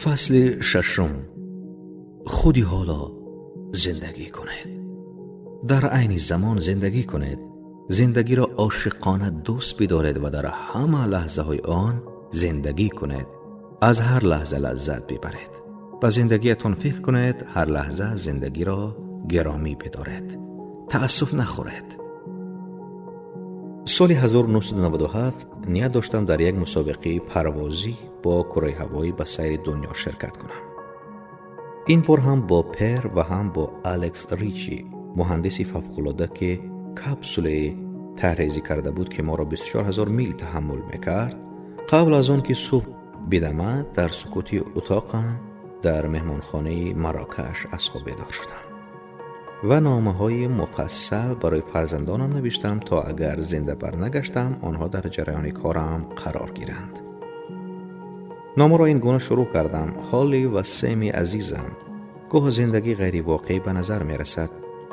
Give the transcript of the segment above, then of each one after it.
Фасли шашум. Худи ҳоло зиндагӣ кунед. Дар айни замон зиндагӣ кунед. Зиндагиро ошиқона дӯст бидоред ва дар ҳама лаҳзаҳои он зиндагӣ кунед. Аз ҳар лаҳза лаззат бибаред. Ба зиндагиятон фикр кунед, ҳар лаҳза зиндагиро гиромӣ бидоред. Таассуф нахӯред. Соли 1997 ният доштам дар як мусобиқаи парвозӣ бо кураи ҳавоӣ ба сайри дунё ширкат кунам. Ин бор ҳам бо Пер ва ҳам бо Алекс Ричи, муҳандиси фавқулода, ки капсуле тарҳрезӣ карда буд, ки моро 24 ҳазор мил таҳаммул мекард. Қабл аз он ки субҳ бидамад, дар сукути утоқам дар меҳмонхонаи Марокаш аз хоб бедор шудам ва номаҳои муфассал барои фарзандонам навиштам, то агар зинда барнагаштам, онҳо дар ҷараёни корам қарор гиранд. Номаро ин гуна шурӯъ кардам: «Ҳолли ва Семи азизам, гоҳ зиндагӣ ғайривоқеӣ ба назар мерасад.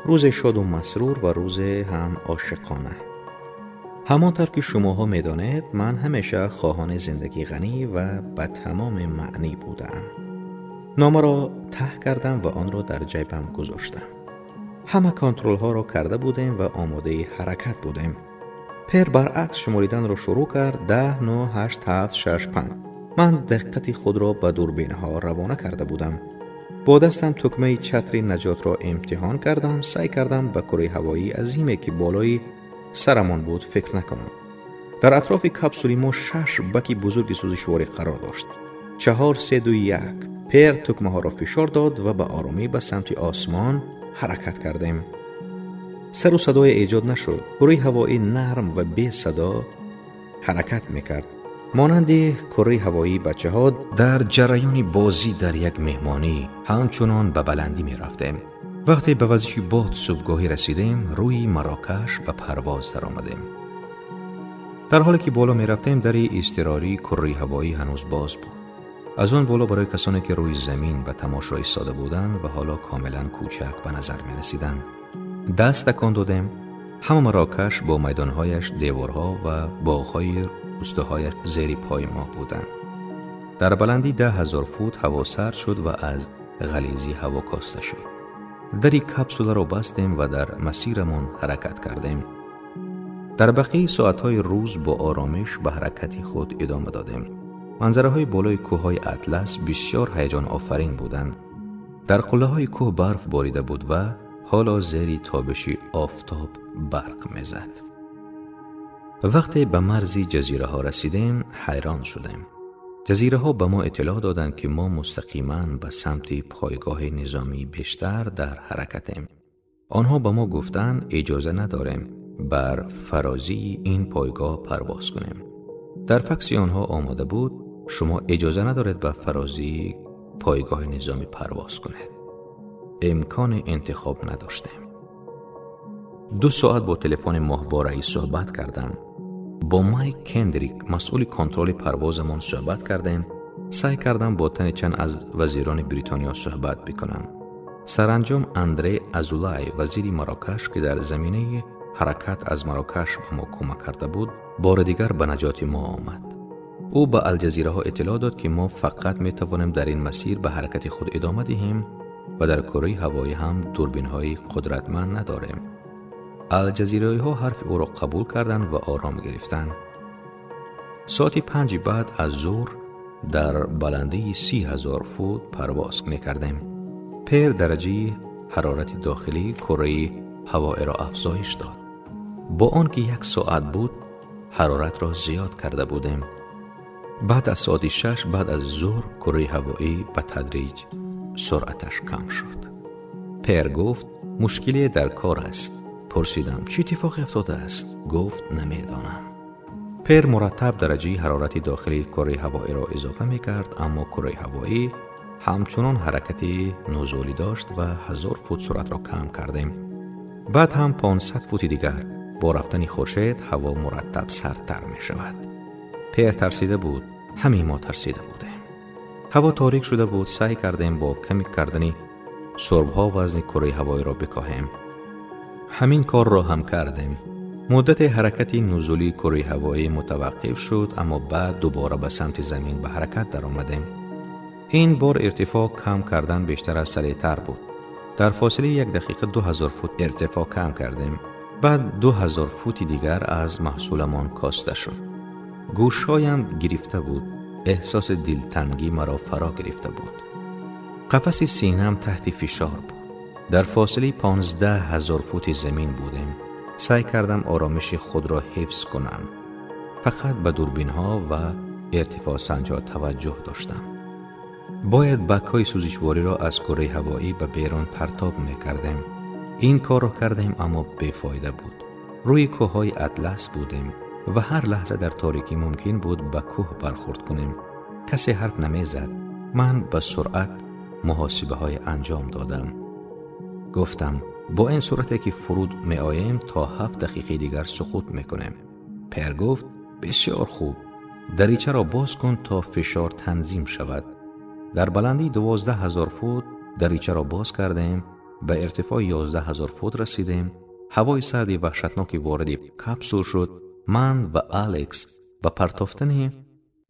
Рӯзе шоду масрур ва рӯзе ҳам ошиқона. Ҳамон тавр ки шумоҳо медонед, ман ҳамеша хоҳони зиндагии ғанӣ ва ба тамоми маънӣ будаам». Номаро таҳ кардам ва онро дар ҷайбам гузоштам. Ҳама контролҳоро карда будем ва омодаи ҳаракат будем. Пер баръакс шумориданро шурӯъ кард: 10, 9, 8, 7, 6, 5. Ман диққати худро ба дурбинҳо равона карда будам. Бо дастам тукмаи чатри наҷотро имтиҳон кардам. Саъй кардам ба кураи ҳавоии азиме, ки болои сарамон буд, фикр накунам. Дар атрофи капсули мо шаш баки бузурги сӯзишворӣ қарор дошт. Чаҳор, се, ду, як. Пер тукмаҳоро фишор дод ва ба оромӣ ба самти осмон ҳаракат кардем. Сару садое эҷод нашуд. Кураи ҳавоӣ нарм ва бесадо ҳаракат мекард, монанди кураи ҳавоии бачаҳо дар ҷараёни бозӣ дар як меҳмонӣ. Ҳамчунон ба баландӣ мерафтем. Вақте ба вазиши бод субҳгоҳӣ расидем, рӯи Марокаш ба парвоз даромадем. Дар ҳоле ки боло мерафтем, дари изтирории кураи ҳавоӣ ҳанӯз боз буд. Аз он боло барои касоне, ки рӯи замин ба тамошо истода буданд ва ҳоло комилан кӯчак ба назар мерасиданд, даст такон додем. Ҳама Марокаш бо майдонҳояш, деворҳо ва боғҳои рӯстаҳояш зери пои мо буданд. Дар баландӣ 10 000 фут ҳаво сард шуд ва аз ғализӣ ҳаво коста шуд. Дари капсуларо бастем ва дар масирамон ҳаракат кардем. Дар бақияи соатҳои рӯз бо оромиш ба ҳаракати худ идома додем. Манзараҳои болои кӯҳҳои Атлас бисёр ҳаяҷонофарин буданд. Дар қуллаҳои кӯҳ барф борида буд ва ҳоло зери тобиши офтоб барқ мезад. Вақте ба марзи ҷазираҳо расидем, ҳайрон шудем. Ҷазираҳо ба мо иттилоъ доданд, ки мо мустақиман ба самти пойгоҳи низомии бештар дар ҳаракатем. Онҳо ба мо гуфтанд, иҷоза надорем бар фарозии ин пойгоҳ парвоз кунем. Дар факси онҳо омода буд: «Шумо иҷоза надоред ба фарозии пойгоҳи низомӣ парвоз кунед». Имкони интихоб надоштем. 2 соат бо телефони моҳвораӣ суҳбат кардам. Бо Майк Кендрик, масъули контроли парвозамон, суҳбат кардем. Саъй кардам бо тани чанд аз вазирони Бритониё суҳбат бикунам. Саранҷом Андре Азулай, вазири Марокаш, ки дар заминаи ҳаракат аз Марокаш ба мо кӯмак карда буд, бори дигар ба наҷоти мо омад. Ӯ ба алҷазираҳо иттилоъ дод, ки мо фақат метавонем дар ин масир ба ҳаракати худ идома диҳем ва дар кураи ҳавоӣ ҳам дурбинҳои қудратманд надорем. Алҷазираиҳо ҳарфи ӯро қабул карданд ва ором гирифтанд. Соати 5-и баъд аз зуҳр дар баландии 30 000 фут парвоз мекардем. Пер дараҷаи ҳарорати дохилии кураи ҳавоиро афзоиш дод. Бо он ки як соат буд, ҳароратро зиёд карда будем. Баъд аз соати 6 баъд аз зуҳр кураи ҳавоӣ ба тадриҷ суръаташ кам шуд. Пер гуфт: «Мушкиле дар кор аст». Пурсидам: «Чӣ иттифоқе афтодааст?» Гуфт: «Намедонам». Пер мураттаб дараҷаи ҳарорати дохилии кураи ҳавоиро изофа мекард, аммо кураи ҳавоӣ ҳамчунон ҳаракати нузулӣ дошт ва 1000 фут суръатро кам кардем. Баъд ҳам 500 фути дигар. Бо рафтани хуршед ҳаво мураттаб сардтар мешавад. Пер тарсида буд, ҳамаи мо тарсида будем. Ҳаво торик шуда буд. Саъй кардем бо ками кардани сурбҳо вазни кураи ҳавоиро бикоҳем. Ҳамин корро ҳам кардем. Муддате ҳаракати нузулии кураи ҳавоӣ мутаваққиф шуд, аммо баъд дубора ба самти замин ба ҳаракат даромадем. Ин бор иртифоъ кам кардан бештар аз сареътар буд. Дар фосилаи 1 дақиқа 2000 фут иртифоъ кам кардем. Баъд 2000 фути дигар аз маҳсуламон коста шуд. Гӯшҳоям гирифта буд. Эҳсоси дилтангӣ маро фаро гирифта буд. Қафаси синаам таҳти фишор буд. Дар фосилаи 15,000 фути замин будем. Саъй кардам оромиши худро ҳифз кунам. Фақат ба дурбинҳо ва иртифоъсанҷҳо таваҷҷӯҳ доштам. Бояд бакҳои сӯзишвориро аз кураи ҳавоӣ ба берун партоб мекардем. Ин корро кардем, аммо бефоида буд. Рӯи кӯҳҳои Атлас будем ва ҳар лаҳза дар торикӣ мумкин буд ба кӯҳ бархӯрд кунем. Касе ҳарф намезад. Ман ба суръат муҳосибаҳое анҷом додам. Гуфтам, бо ин суръате ки фуруд меоем, то 7 дақиқаи дигар суқут мекунем. Пер гуфт, бисёр хуб, даричаро боз кун то фишор танзим шавад. Дар баландии 12,000 фут даричаро боз кардем, ба иртифои 11,000 фут расидем. Ҳавои сарди ваҳшатноки вориди капсул шуд. Ман ва Алекс ба партофтани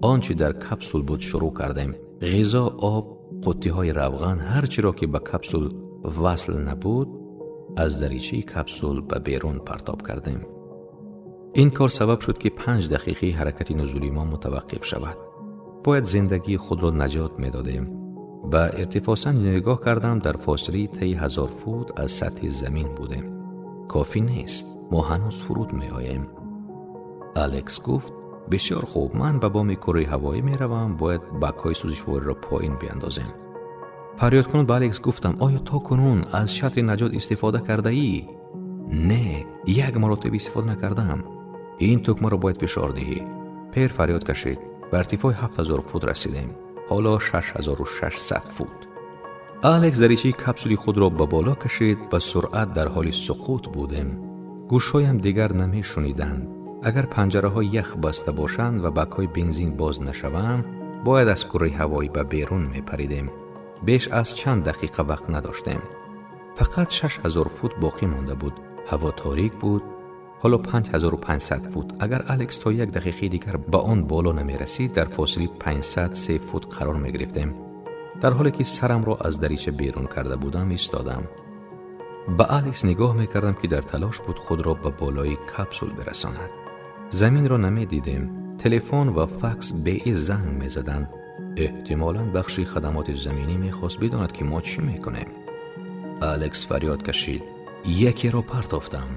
он чи дар капсул буд шурӯъ кардем. Ғизо, об, қуттиҳои равған, ҳар чиро ки ба капсул васл набуд, аз даричаи капсул ба берун партоб кардем. Ин кор сабаб шуд, ки 5 дақиқаи ҳаракати нузулии мо мутаваққиф шавад. Бояд зиндагии худро наҷот медодем. Ба иртифоъсанҷ нигоҳ кардам, дар фосилаи таи 1000 фут аз сатҳи замин будем. Кофӣ нест, мо ҳанӯз фуруд меоем. Алекс гуфт, бисёр хуб, ман ба боми кураи ҳавоӣ меравам, бояд бакҳои сӯзишвориро поин биандозем. Фарёдкунон ба Алекс гуфтам, оё то кунун аз чатри наҷот истифода кардаӣ? Не, як маротиба истифода накардаам. Ин тукмаро бояд фишор диҳӣ. Пер фарёд кашид. Ба иртифои 7000 фут расидем. Ҳоло 6600 фут. Алекс даричаи капсули худро ба боло кашид. Ба суръат дар ҳоли суқут будем. Гӯшҳоям дигар намешуниданд. Агар панҷараҳо ях баста бошанд ва бакҳои бензин боз нашаванд, бояд аз кураи ҳавоӣ ба берун мепаридем. Беш аз чанд дақиқа вақт надоштем. Фақат 6000 фут боқӣ монда буд. Ҳаво торик буд. Ҳоло 5500 фут. Агар Алекс то 1 дақиқаи дигар ба он боло намерасид, дар фосилаи 503 фут қарор мегирифтем. Дар ҳоле ки сарамро аз дарича берун карда будам, истодам. Ба Алекс нигоҳ мекардам, ки дар талош буд худро ба болои капсул бирасонад. Заминро намедидем. Телефон ва факс беиз занг мезаданд. Эҳтимолан бахши хадамоти заминӣ мехост бидонад, ки мо чӣ мекунем. Алекс фарёд кашид, якеро партофтам.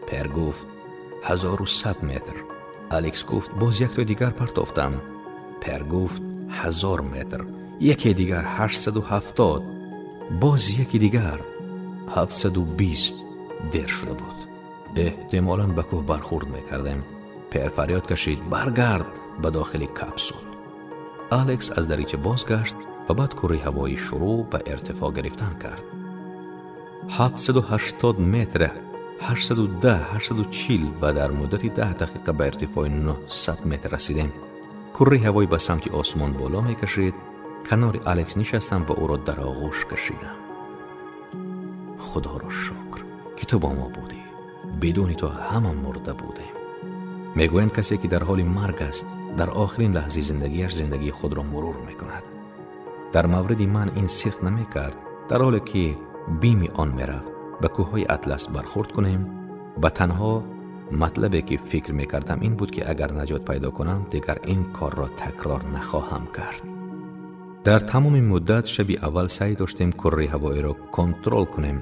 Пер гуфт, 1100 метр. Алекс гуфт, боз якто дигар партофтам. Пер гуфт, 1000 метр. Яке дигар 870. Боз яки дигар 720. Дер шуда буд. Эҳтимолан ба кӯҳ бархӯрд мекардем. Пер фарёд кашид, баргард ба дохили капсул. Алекс аз дарича бозгашт ва баъд кураи ҳавоӣ шурӯъ ба иртифоъ гирифтан кард. 780 метр, 810, 840 ва дар муддати 10 дақиқа ба иртифои 900 метр расидем. Кураи ҳавоӣ ба самти осмон боло мекашид. Канори Алекс нишастам ва ӯро дар оғӯш кашидам. Худоро шукр, ки ту бо мо будӣ. Бидуни ту ҳама мурда будем. Мегӯянд, касе ки дар ҳоли марг аст, дар охирин лаҳзаи зиндагиаш зиндагии худро мурур мекунад. Дар мавриди ман ин сидқ намекард. Дар ҳоле ки бими он мерафт ба кӯҳҳои Атлас бархӯрд кунем, ба танҳо матлабе ки фикр мекардам ин буд, ки агар наҷот пайдо кунам, дигар ин корро такрор нахоҳам кард. Дар тамоми муддат шаби аввал саъй доштем кураи ҳавоиро контрол кунем.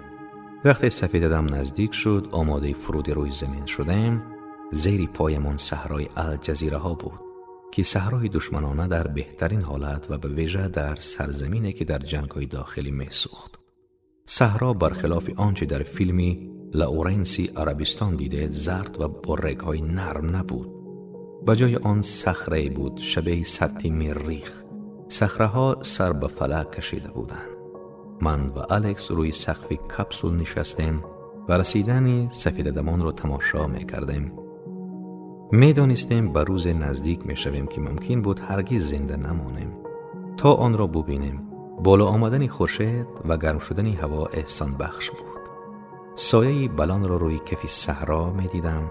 Вақте сафедадам наздик шуд, омодаи фуруди рӯи замин шудем. Зери поямон саҳрои Алҷазираҳо буд, ки саҳрои душманона дар беҳтарин ҳолат ва ба вижа дар сарзамине ки дар ҷангҳои дохилӣ месӯхт. Саҳро бархилофи он чи дар филми Лауренси Арабистон дидед, зард ва бо регҳои нарм набуд. Ба ҷои он сахрае буд шабеҳи сатҳи Миррих. Сахраҳо сар ба фалак кашида буданд. Ман ва Алекс рӯи сақфи капсул нишастем ва расидани сафедадамонро тамошо мекардем. Медонистем, ба рӯзе наздик мешавем, ки мумкин буд ҳаргиз зинда намонем то онро бубинем. Боло омадани хуршед ва гарм шудани ҳаво эҳсонбахш буд. Сояи баландро рӯи кафи саҳро медидам.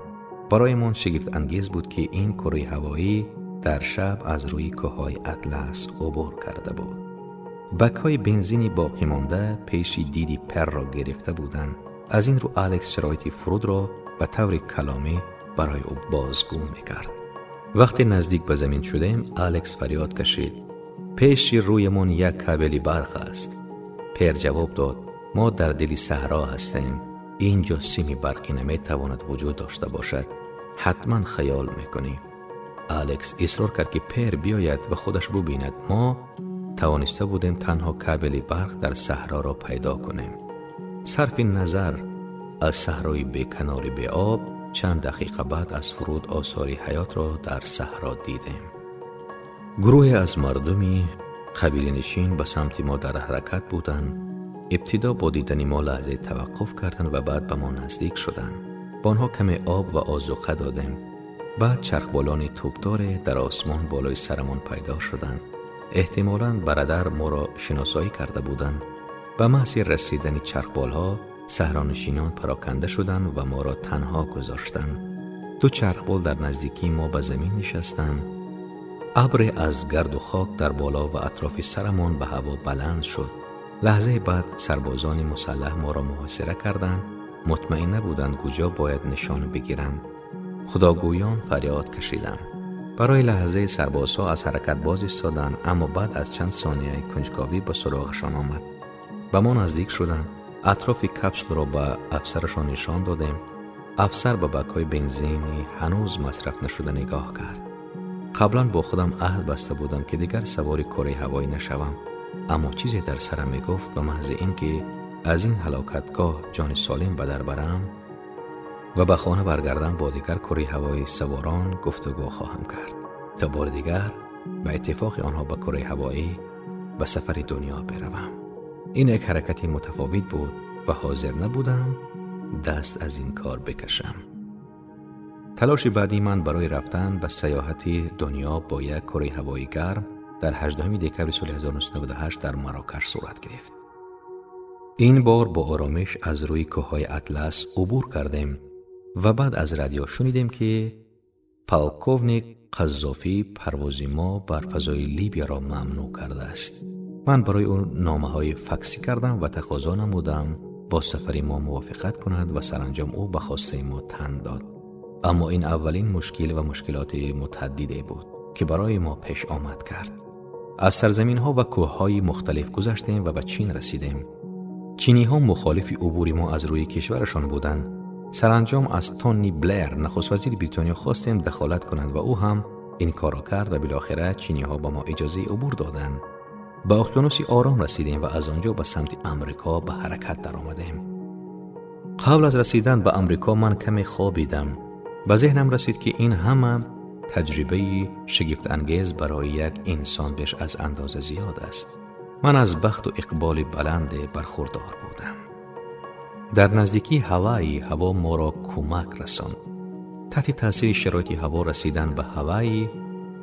Бароямон шигифтангез буд, ки ин кураи ҳавоӣ дар шаб аз рӯи кӯҳҳои Атлас убур карда буд. Бакҳои бензини боқимонда пеши диди Перро гирифта буданд. Аз ин рӯ Алекс шароити фурудро ба таври каломӣ барои ӯ бозгӯ мекард. Вақте наздик ба замин шудем, Алекс фарёд кашид: «Пеши рӯямон як кабели барқ аст». Пер ҷавоб дод: «Мо дар дили саҳро ҳастем. Инҷо сими барқӣ наметавонад вуҷуд дошта бошад. Ҳатман хаёл мекунӣ». Алекс исрор кард, ки Пер биёяд ва худаш бубинад. Мо тавониста будем танҳо кабели барқ дар саҳроро пайдо кунем. Сарфи назар аз саҳрои беканори беоб, чанд дақиқа баъд аз фуруд осори ҳаётро дар саҳро дидем. Гурӯҳе аз мардуми қабиланишин ба самти мо дар ҳаракат буданд. Ибтидо бо дидани мо лаҳзае таваққуф карданд ва баъд ба мо наздик шуданд. Ба онҳо каме об ва озуқа додем. Баъд чархболони тӯбдоре дар осмон болои сарамон пайдо шуданд. Эҳтимолан ба радар моро шиносоӣ карда буданд. Ба маҳзи расидани чархболҳо саҳронишинон пароканда шуданд ва моро танҳо гузоштанд. Ду чархбол дар наздикии мо ба замин нишастанд. Абре аз гарду хок дар боло ва атрофи сарамон ба ҳаво баланд шуд. Лаҳзаи баъд сарбозони мусаллаҳ моро муҳосира карданд. Мутмаин набуданд, куҷо бояд нишон бигиранд. Худогӯён фарёд кашидам. Барои лаҳзаи сарбозҳо аз ҳаракат боз истоданд, аммо баъд аз чанд сонияи кунҷковӣ ба суроғашон омад. Ба мо наздик шуданд. Атрофи капсулро ба афсарашон нишон додем. Афсар ба бакҳои бензини ҳанӯз масраф нашуда нигоҳ кард. Қаблан бо худам аҳд баста будам, ки дигар савори кураи ҳавоӣ нашавам, аммо чизе дар сарам мегуфт, ба маҳзи ин ки аз ин ҳалокатгоҳ ҷони солим ба дар барам ва ба хона баргардам, бо дигар кураи ҳавои саворон гуфтугӯ хоҳам кард, то бори дигар ба иттифоқи онҳо ба кураи ҳавоӣ ба сафари дунё биравам. Ин як ҳаракати мутафовит буд ва ҳозир набудам даст аз ин кор бикашам. Талоши баъдии ман барои рафтан ба саёҳати дунё бо як кураи ҳавои гарм дар 18 декабри соли 1998 дар Марокаш сурат гирифт. Ин бор бо оромиш аз рӯи кӯҳҳои Атлас убур кардем ва баъд аз радио шунидем, ки полковник Қаззофӣ парвози мо бар фазои Либияро мамнӯъ кардааст. Ман барои ӯ номаҳои факсӣ кардам ва тақозо намудам бо сафари мо мувофиқат кунад ва саранҷом ӯ ба хостаи мо тан дод. Аммо ин аввалин мушкил ва мушкилоти мутааддиде буд, ки барои мо пеш омад кард. Аз сарзаминҳо ва кӯҳҳои мухталиф гузаштем ва ба Чин расидем. Чиниҳо мухолифи убури мо аз рӯи кишварашон буданд. Саранҷом аз Тони Блер, нахуствазири Бритониё, хостем дахолат кунад ва ӯ ҳам ин корро кард ва билохира чиниҳо ба мо иҷозаи убур доданд. Ба уқёнуси Ором расидем ва аз он ҷо ба самти Амрико ба ҳаракат даромадем. Қабл аз расидан ба Амрико ман каме хобидам. Ба зеҳнам расид, ки ин ҳама таҷрибаи шигифтангез барои як инсон беш аз андоза зиёд аст. Ман аз бахту иқболи баланде бархурдор будам. Дар наздикии Ҳавайи ҳаво моро кӯмак расонд. Таҳти таъсири шароити ҳаво расидан ба Ҳавайи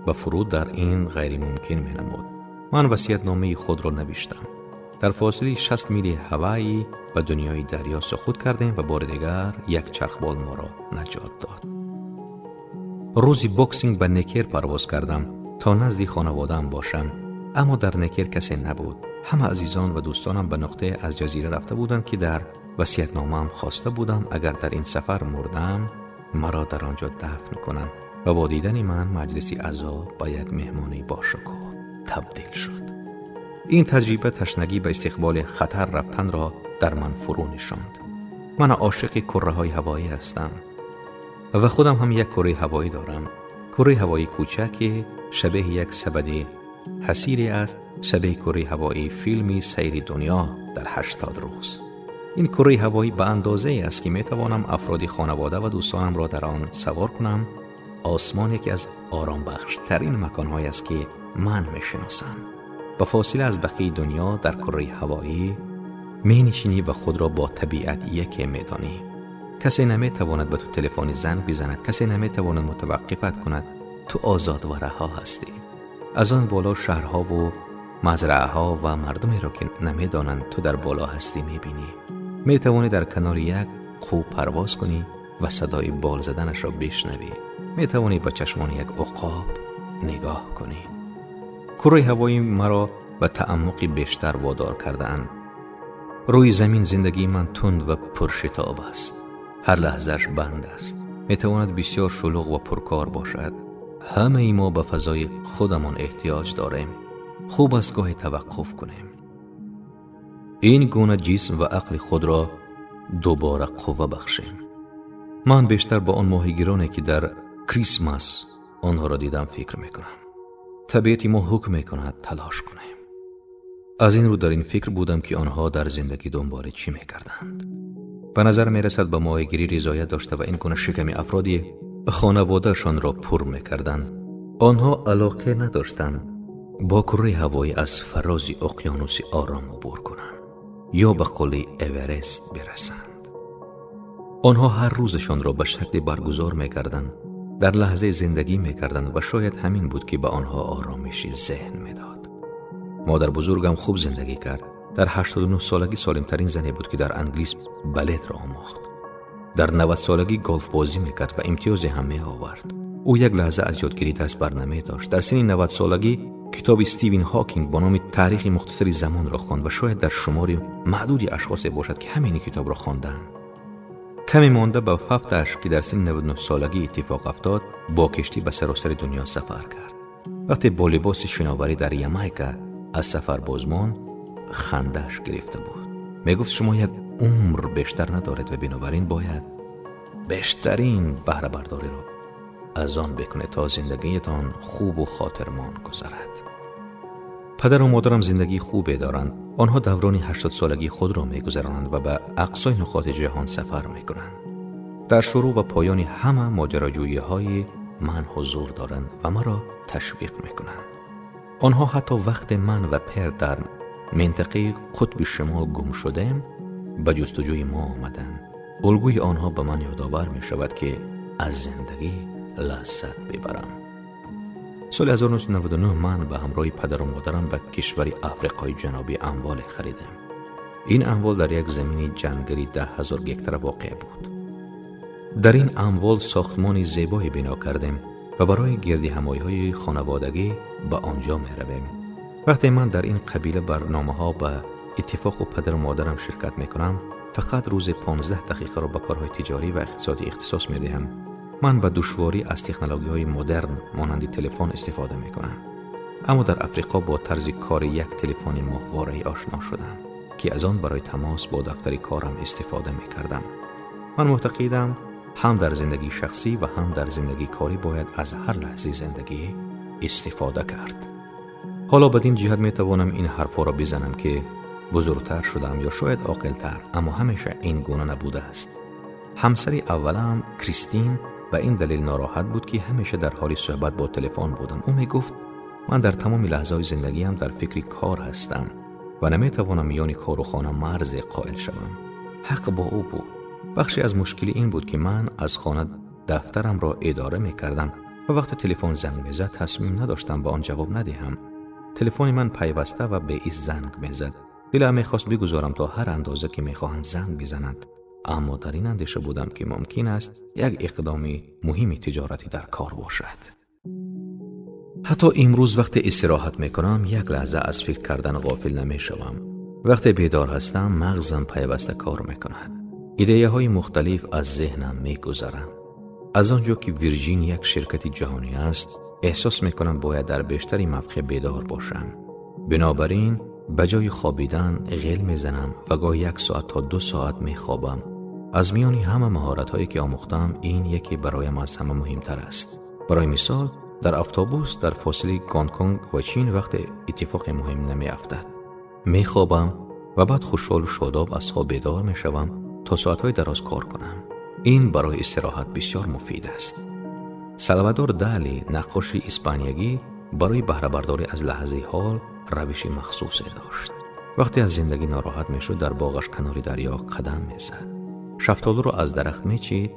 ба фуруд дар ин ғайримумкин менамуд. Ман васиятномаи худро навиштам. Дар фосилаи 60 мили Ҳавайи ба дунёи дарё суқут кардем ва бори дигар як чархбол моро наҷот дод. Рӯзи Боксинг ба Некер парвоз кардам, то назди хонаводаам бошам, аммо дар Некер касе набуд. Ҳама азизон ва дӯстонам ба нуқтае аз ҷазира рафта буданд, ки дар васиятномаам хоста будам, агар дар ин сафар мурдам, маро дар он ҷо дафн кунанд ва бо дидани ман маҷлиси азо ба як меҳмонии бошукӯҳ табдил шуд. Ин таҷриба ташнагӣ ба истиқболи хатар рафтанро дар ман фурӯ нишонд. Ман ошиқи курраҳои ҳавоӣ ҳастам ва худам ҳам як курраи ҳавоӣ дорам. Курраи ҳавоии кӯчаке шабеҳи як сабади ҳасире аст, шабеҳи курраи ҳавоии филми «Сайри дунё дар 80 рӯз». Ин курраи ҳавоӣ ба андозае аст, ки метавонам афроди хонавода ва дӯстонамро дар он савор кунам. Осмон яке аз оромбахштарин маконҳое аст, ки ман мешиносам. Ба фосила аз бақияи дунё дар курраи ҳавоӣ менишинӣ ва худро бо табиат яке медонӣ. Касе наметавонад ба ту телефони занг бизанад, касе наметавонад мутаваққифат кунад. Ту озод ва раҳо ҳастӣ. Аз он боло шаҳрҳову мазраъаҳо ва мардумеро, ки намедонанд ту дар боло ҳастӣ, мебинӣ. Метавонӣ дар канори як қӯ парвоз кунӣ ва садои бол заданашро бишнавӣ. Метавонӣ ба чашмони як уқоб нигоҳ кунӣ. Курраи ҳавоӣ маро ва таъаммуқи бештар водор кардаанд. Рӯи замин зиндагии ман тунд ва пуршитоб аст. Ҳар лаҳзааш банд аст. Метавонад бисёр шулуғ ва пуркор бошад. Ҳамаи мо ба фазои худамон эҳтиёҷ дорем. Хуб аст гоҳе таваққуф кунем. Ин гуна ҷисм ва ақли худро дубора қувва бахшем. Ман бештар ба он моҳигироне, ки дар Крисмас онҳоро дидам, фикр мекунам. Табиати мо ҳукм мекунад талош кунем. Аз ин рӯ дар ин фикр будам, ки онҳо дар зиндагӣ дунболи чӣ мекарданд. Ба назар мерасад, ба моҳигирӣ ризоят дошта ва ин гуна шиками афроди хонаводаашонро пур мекарданд. Онҳо алоқе надоштанд бо курраи ҳавоӣ аз фарози уқёнуси Ором убур кунанд ё ба қуллаи Эверест бирасанд. Онҳо ҳар рӯзашонро ба шакле баргузор мекарданд, дар лаҳзаи зиндагӣ мекарданд ва шояд ҳамин буд, ки ба онҳо оромиши зеҳн медод. Модарбузургам хуб зиндагӣ кард. Дар 89 солагӣ солимтарин зане буд, ки дар англис балетро омӯхт. Дар 90 солагӣ голфбозӣ мекард ва имтиёзе ҳам меовард. Ӯ як лаҳза аз ёдгирӣ даст бар намедошт. Дар синни 90 солагӣ китоби Стивен Ҳокинг бо номи «Таърихи мухтасари замонро» хонд ва шояд дар шумори маъдуди ашхосе бошад, ки ҳамин китобро хондаанд. Каме монда ба фавташ, ки дар синни 99 солагӣ иттифоқ афтод, бо киштӣ ба саросари дунё сафар кард. Вақте бо либоси шиноварӣ дар Ямайка аз сафар бозмонд, хандааш гирифта буд. Мегуфт, шумо як умр бештар надоред ва бинобар ин бояд бештарин баҳрабардориро аз он бикунед, то зиндагиятон хубу хотирмон гузарад. Падару модарам зиндагии хубе доранд. Онҳо даврони 80-солагии худро мегузаронанд ва ба ақсои нуқоти ҷаҳон сафар мекунанд. Дар шурӯъ ва поёни ҳама моҷароҷӯиҳои ман ҳузур доранд ва маро ташвиқ мекунанд. Онҳо ҳатто вақте ман ва Пер дар минтақаи қутби шимол гум шудем, ба ҷустуҷӯи мо омаданд. Улгӯи онҳо ба ман ёдовар мешавад, ки аз зиндагӣ лаззат бибарам. Соли 1999 ман ба ҳамроҳи падару модарам ба кишвари Африқои Ҷанубӣ амволе харидем. Ин амвол дар як замини ҷангали 10 000 гектара воқеъ буд. Дар ин амвол сохтмони зебое бино кардем ва барои гирдиҳамоиҳои хонаводагӣ ба он ҷо меравем. Вақте ман дар ин қабила барномаҳо ба иттифоқу падару модарам ширкат мекунам, фақат рӯзе 15 дақиқаро ба корҳои тиҷорӣ ва иқтисодӣ ихтисос медиҳам. Ман ба душворӣ аз технологияҳои модерн монанди телефон истифода мекунам, аммо дар Африқо бо тарзи кори як телефони моҳвораӣ ошно шудам, ки аз он барои тамос бо дафтари корам истифода мекардам. Ман муътақидам, ҳам дар зиндагии шахсӣ ва ҳам дар зиндагии корӣ бояд аз ҳар лаҳзаи зиндагӣ истифода кард. Ҳоло бадин ҷиҳат метавонам ин ҳарфҳоро бизанам, ки бузургтар шудам ё шояд оқилтар, аммо ҳамеша ин гуна набудааст. Ҳамсари аввалам Кристин ба ин далел нороҳат буд, ки ҳамеша дар ҳоли суҳбат бо телефон будам. Ӯ мегуфт, ман дар тамоми лаҳзаҳои зиндагиам дар фикри кор ҳастам ва наметавонам миёни кору хона марзе қоил шавам. Ҳақ бо ӯ буд. Бахше аз мушкили ин буд, ки ман аз хона дафтарамро идора мекардам ва вақте телефон занг мезад, тасмим надоштам ба он ҷавоб надиҳам. Телефони ман пайваста ва беиз занг мезад. Дилам мехост бигузорам, то ҳар андоза ки мехоҳанд занг бизананд, аммо дар ин андеша будам, ки мумкин аст як иқдоми муҳими тиҷоратӣ дар кор бошад. Ҳатто имрӯз вақте истироҳат мекунам, як лаҳза аз фикр кардан ғофил намешавам. Вақте бедор ҳастам, мағзам пайваста кор мекунад. Идеяҳои мухталиф аз зеҳнам мегузаранд. Аз он ҷо ки Вирҷин як ширкати ҷаҳонӣ аст, эҳсос мекунам, бояд дар бештари мавқеъ бедор бошам. Бинобар ин ба ҷои хобидан ғел мезанам ва гоҳ як соат то 2 соат мехобам. Аз миёни ҳама маҳоратҳое, ки омӯхтам, ин яке бароям аз ҳама муҳимтар аст. Барои мисол, дар автобус дар фосилаи Гонконг ва Чин вақте иттифоқи муҳим намеафтад, мехобам ва баъд хушҳолу шодоб аз хоб бедор мешавам, то соатҳои дароз кор кунам. Ин барои истироҳат бисёр муфид аст. Салвадор Дали, наққоши испаниягӣ, барои баҳрабардорӣ аз лаҳзаи ҳол равиши махсусе дошт. Вақте аз зиндагӣ нороҳат мешуд, дар боғаш канори дарё қадам мезад, шафтолуро аз дарахт мечид,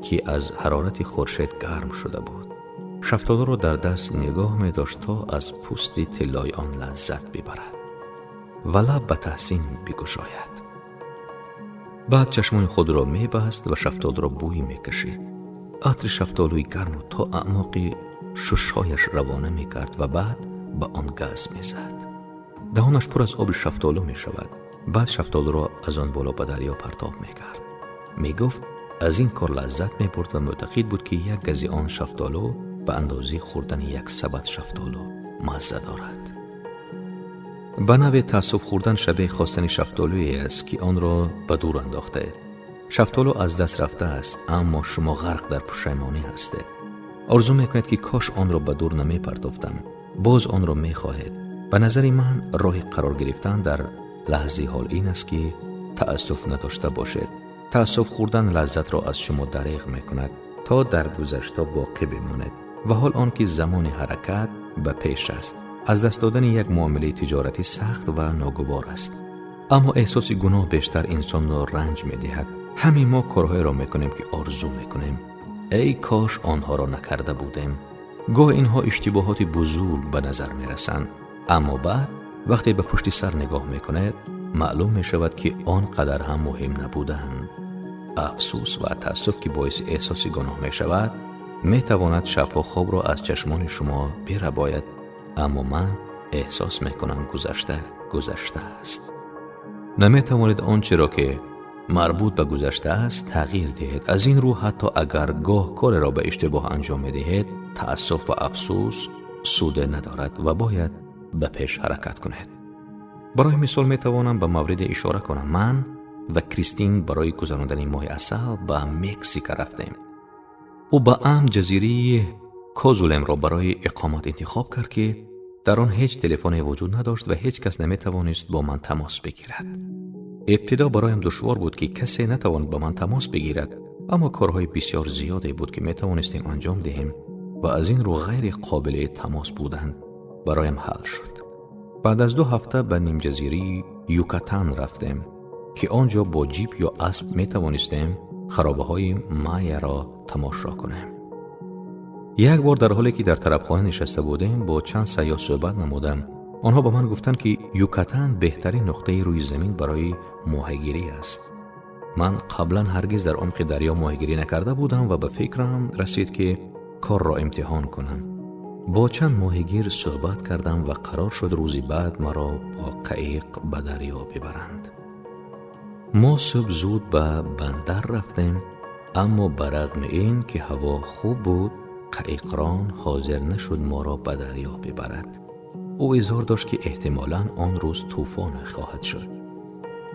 ки аз ҳарорати хуршед гарм шуда буд. Шафтолуро дар даст нигоҳ медошт, то аз пӯсти тиллои он лаззат бибарад ва лаб ба таҳсин бигушояд. Баъд чашмони худро мебаст ва шафтолуро бӯй мекашид. Атри шафтолуи гармро то аъмоқи шушҳояш равона мекард ва баъд ба он газ мезад. Даҳонаш пур аз оби шафтолу мешавад. Баъд шафтолуро аз он боло ба дарё партоб мекард. Мегуфт, аз ин кор лаззат мебурд ва мӯътақид буд, ки як гази он шафтолу ба андозаи хӯрдани як сабад шафтолу мазза дорад. Ба навъе таассуф хӯрдан шабеҳи хостани шафтолуе аст, ки онро ба дур андохтаед. Шафтолу аз даст рафтааст, аммо шумо ғарқ дар пушаймонӣ ҳастед. Орзу мекунед, ки кош онро ба дур намепартофтам. Боз онро мехоҳед. Ба назари ман, роҳи қарор гирифтан дар лаҳзаи ҳол ин аст, ки таассуф надошта бошед. Таассуф хӯрдан лаззатро аз шумо дареғ мекунад, то дар гузашта боқӣ бимонед, ва ҳол он ки замони ҳаракат ба пеш аст. Аз даст додани як муомилаи тиҷоратӣ сахт ва ногувор аст, аммо эҳсоси гуноҳ бештар инсонро ранҷ медиҳад. Ҳамин мо корҳоеро мекунем, ки орзу мекунем, эй кош онҳоро накарда будем. Гоҳ инҳо иштибоҳоти бузург ба назар мерасанд, аммо баъд вақте ба пушти сар нигоҳ мекунед, маълум мешавад, ки он қадар ҳам муҳим набуданд. Афсӯс ва таассуф, ки боиси эҳсоси гуноҳ мешавад, метавонад шабҳо хобро аз чашмони шумо бирабояд, аммо ман эҳсос мекунам, гузашта гузашта аст. Наметавонед он чиро, ки марбут ба гузашта аст, тағйир диҳед. Аз ин рӯ, ҳатто агар гоҳ кореро ба иштибоҳ анҷом медиҳед, таассуф ва афсӯс суде надорад ва бояд ба пеш ҳаракат кунед. Барои мисол метавонам ба мавриде ишора кунам. Ман ва Кристин барои гузарондани Моҳи асал ба Мексика рафтем. Ӯ ба амд ҷазираи Козулемро барои иқомат интихоб кард, ки дар он ҳеҷ телефоне вуҷуд надошт ва ҳеҷ кас наметавонист бо ман тамос бигирад. Ибтидо бароям душвор буд, ки касе натавонад ба ман тамос бигирад, аммо корҳои бисёр зиёде буд, ки метавонистем анҷом диҳем ва аз ин рӯ ғайри қобили тамос буданд бароям ҳал шуд. Баъд аз 2 ҳафта ба нимҷазираи Юкатан рафтем, ки он ҷо бо ҷип ё асп метавонистем харобаҳои Майяро тамошо кунем. Як бор, дар ҳоле ки дар тарабхона нишаста будем, бо чанд сайёҳ суҳбат намудам. Онҳо ба ман гуфтанд, ки Юкатан беҳтарин нуқтаи рӯи замин барои моҳигирӣ аст. Ман қаблан ҳаргиз дар умқи дарё моҳигирӣ накарда будам ва ба фикрам расид, ки корро имтиҳон кунам. Бо чанд моҳигир суҳбат кардам ва қарор шуд рӯзи баъд маро бо қаиқ ба дарё бибаранд. Мо субҳ зуд ба бандар рафтем, аммо ба рағми ин ки ҳаво хуб буд, қаиқрон ҳозир нашуд моро ба дарё бибарад. Ӯ изҳор дошт, ки эҳтимолан он рӯз тӯфон хоҳад шуд.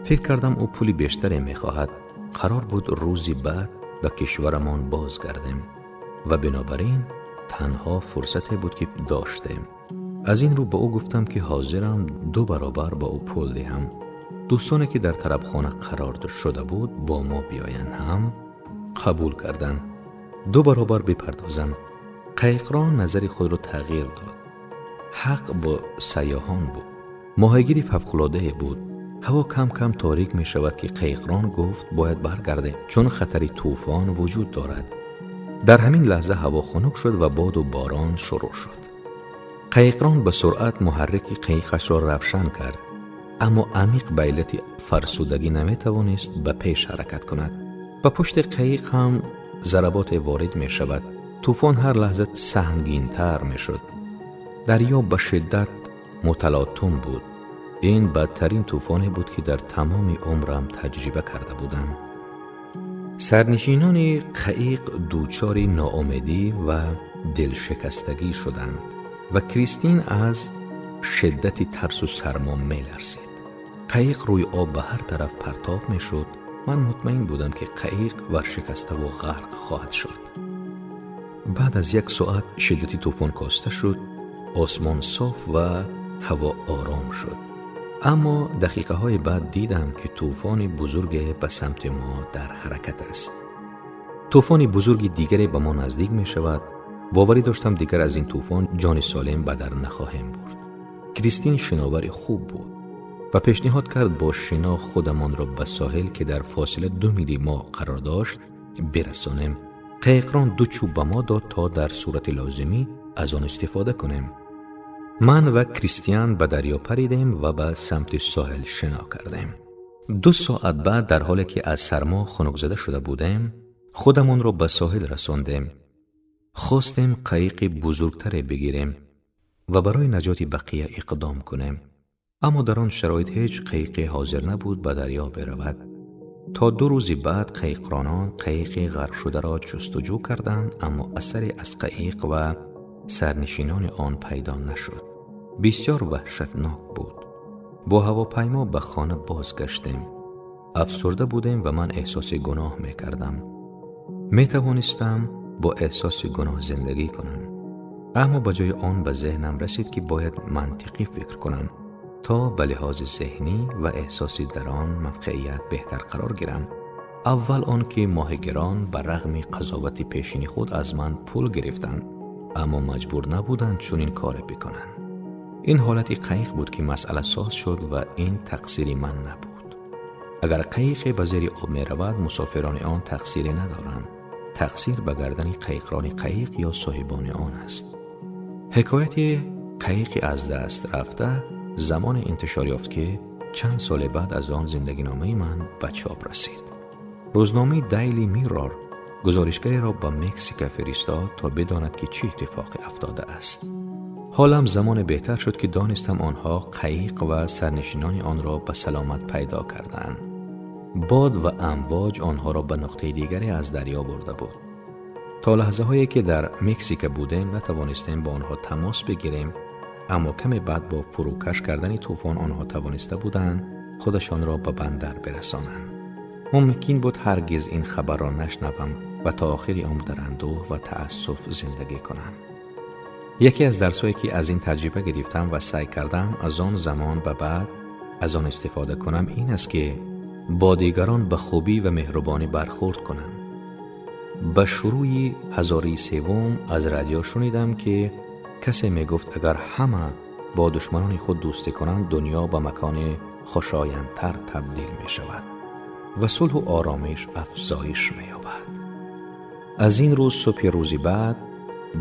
Фикр кардам, ӯ пули бештаре мехоҳад. Қарор буд рӯзи баъд ба кишварамон бозгардем ва бинобар ин танҳо фурсате буд, ки доштем. Аз ин рӯ ба ӯ гуфтам, ки ҳозирам ду баробар ба ӯ пул диҳам. Дӯстоне, ки дар тарабхона қарор шуда буд бо мо биёянд, ҳам қабул карданд ду баробар бипардозанд. Қаиқрон назари худро тағйир дод. Ҳақ бо сайёҳон буд. Моҳигири фавқулоддае буд. Ҳаво кам кам торик мешавад, ки қаиқрон гуфт, бояд баргардем, чун хатари тӯфон вуҷуд дорад. Дар ҳамин лаҳза ҳаво хунук шуд ва боду борон шурӯъ шуд. Қаиқрон ба суръат муҳаррики қаиқашро равшан кард, аммо амиқ ба иллати фарсудагӣ наметавонист ба пеш ҳаракат кунад. Ба пушти қаиқ ҳам заработе ворид мешавад. Тӯфон ҳар лаҳза саҳмгинтар мешуд. Дарё ба шиддат муталотум буд. Ин бадтарин тӯфоне буд, ки дар тамоми умрам таҷриба карда будам. Сарнишинони қаиқ дучори ноумедӣ ва дилшикастагӣ шуданд ва Кристин аз шиддати тарсу сармо меларзид. Қаиқ рӯи об ба ҳар тараф партоб мешуд. Ман мутмаин будам, ки қаиқ варшикаставу ғарқ хоҳад шуд. Баъд аз як соат шиддати тӯфон коста шуд, осмон соф ва ҳаво ором шуд, аммо дақиқаҳои баъд дидам, ки тӯфони бузурге ба самти мо дар ҳаракат аст. Тӯфони бузурги дигаре ба мо наздик мешавад. Боварӣ доштам, дигар аз ин тӯфон ҷони солим ба дар нахоҳем бурд. Кристин шиновари хуб буд ва пешниҳод кард бо шино худамонро ба соҳил, ки дар фосила 2 мили мо қарор дошт, бирасонем. Қаиқрон ду чӯб ба мо дод, то дар сурати лозимӣ аз он истифода кунем. Ман ва Кристиан ба дарё паридем ва ба самти соҳил шино кардем. 2 соат баъд, дар ҳоле ки аз сармо хунукзада шуда будем, худамонро ба соҳил расондем. Хостем қаиқи бузургтаре бигирем ва барои наҷоти бақия иқдом кунем. Аммо дар он шароит ҳеҷ қаиқе ҳозир набуд ба дарё биравад. То 2 рӯзи баъд қаиқронон қаиқи ғарқшударо ҷустуҷӯ карданд, аммо асаре аз қаиқ ва сарнишинони он пайдо нашуд. Бисёр ваҳшатнок буд. Бо ҳавопаймо ба хона бозгаштем. Афсурда будем ва ман эҳсоси гуноҳ мекардам. Метавонистам бо эҳсоси гуноҳ зиндагӣ кунам, аммо ба ҷои он ба зеҳнам расид, ки бояд мантиқӣ фикр кунам, то ба лиҳози зеҳнӣ ва эҳсосӣ дар он мавқеият беҳтар қарор гирам. Аввал он ки моҳигирон ба рағми қазовати пешини худ аз ман пул гирифтанд, аммо маҷбур набуданд чунин коре бикунанд. Ин ҳолати қаиқ буд, ки масъаласоз шуд ва ин тақсири ман набуд. Агар қаиқе ба зери об меравад, мусофирони он тақсире надоранд. Тақсир ба гардани қаиқрони қаиқ ё соҳибони он аст. Ҳикояти қаиқи аз даст рафта замоне интишор ёфт, ки чанд соли баъд аз он зиндагиномаи ман ба чоп расид. Рӯзномаи Дайли Миррор гузоришгареро ба Мексика фиристод, то бидонад, ки чӣ иттифоқе афтодааст. Ҳолам замоне беҳтар шуд, ки донистам онҳо қаиқ ва сарнишинони онро ба саломат пайдо кардаанд. Бод ва амвоҷ онҳоро ба нуқтаи дигаре аз дарё бурда буд. То лаҳзаҳое ки дар Мексика будем, натавонистем бо онҳо тамос бигирем, аммо каме баъд бо фурӯкаш кардани тӯфон онҳо тавониста буданд худашонро ба бандар бирасонанд. Мумкин буд ҳаргиз ин хабарро нашнавам ва то охири умр дар андӯҳ ва таассуф зиндагӣ кунам. Яке аз дарсҳое, ки аз ин таҷриба гирифтам ва саъй кардам аз он замон ба баъд аз он истифода кунам, ин аст, ки бо дигарон ба хубӣ ва меҳрубонӣ бархӯрд кунам. Ба шурӯи ҳазораи севум аз радио шунидам, ки касе мегуфт, агар ҳама бо душманони худ дӯстӣ кунанд, дунё ба макони хушояндтар табдил мешавад ва сулҳу оромиш афзоиш меёбад. Аз ин рӯз субҳи рӯзи баъд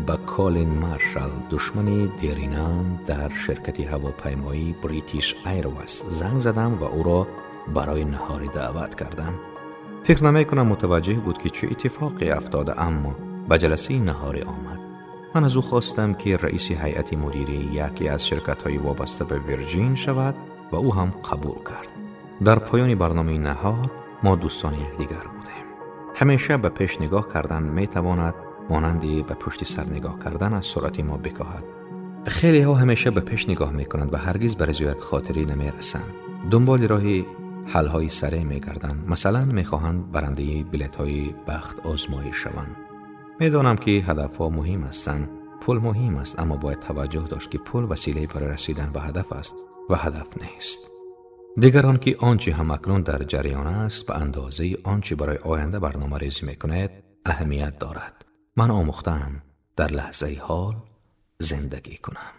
ба Колин Маршал, душмани деринам дар ширкати ҳавопаймоӣ British Airways, занг задам ва ӯро барои наҳорӣ даъват кардам. Фикр намекунам мутаваҷҷеҳ буд, ки чӣ иттифоқе афтода, аммо ба ҷаласаи наҳорӣ омад. Ман аз ӯ хостам, ки раиси ҳайати мудирии яке аз ширкатҳои вобаста ба Вирҷин шавад ва ӯ ҳам қабул кард. Дар поёни барномаи наҳор мо дӯстони якдигар будем. Ҳамеша ба пеш нигоҳ кардан метавонад монанди ба пушти сар нигоҳ кардан аз суръати мо бикоҳад. Хелеҳо ҳамеша ба пеш нигоҳ мекунанд ва ҳаргиз ба ризоятхотирӣ намерасанд. Дунболи роҳи ҳалҳои сареъ мегарданд. Масалан, мехоҳанд барандаи билетҳои бахт озмоӣ шаванд. Медонам, ки ҳадафҳо муҳим ҳастанд, пул муҳим аст, аммо бояд таваҷҷӯҳ дошт, ки пул василае барои расидан ба ҳадаф аст ва ҳадаф нест. Дигар он ки он чӣ ҳамакнун дар ҷараён аст, ба андозаи он чӣ барои оянда барномарезӣ мекунед, аҳамият дорад. Ман омӯхтаам дар лаҳзаи ҳол зиндагӣ кунам.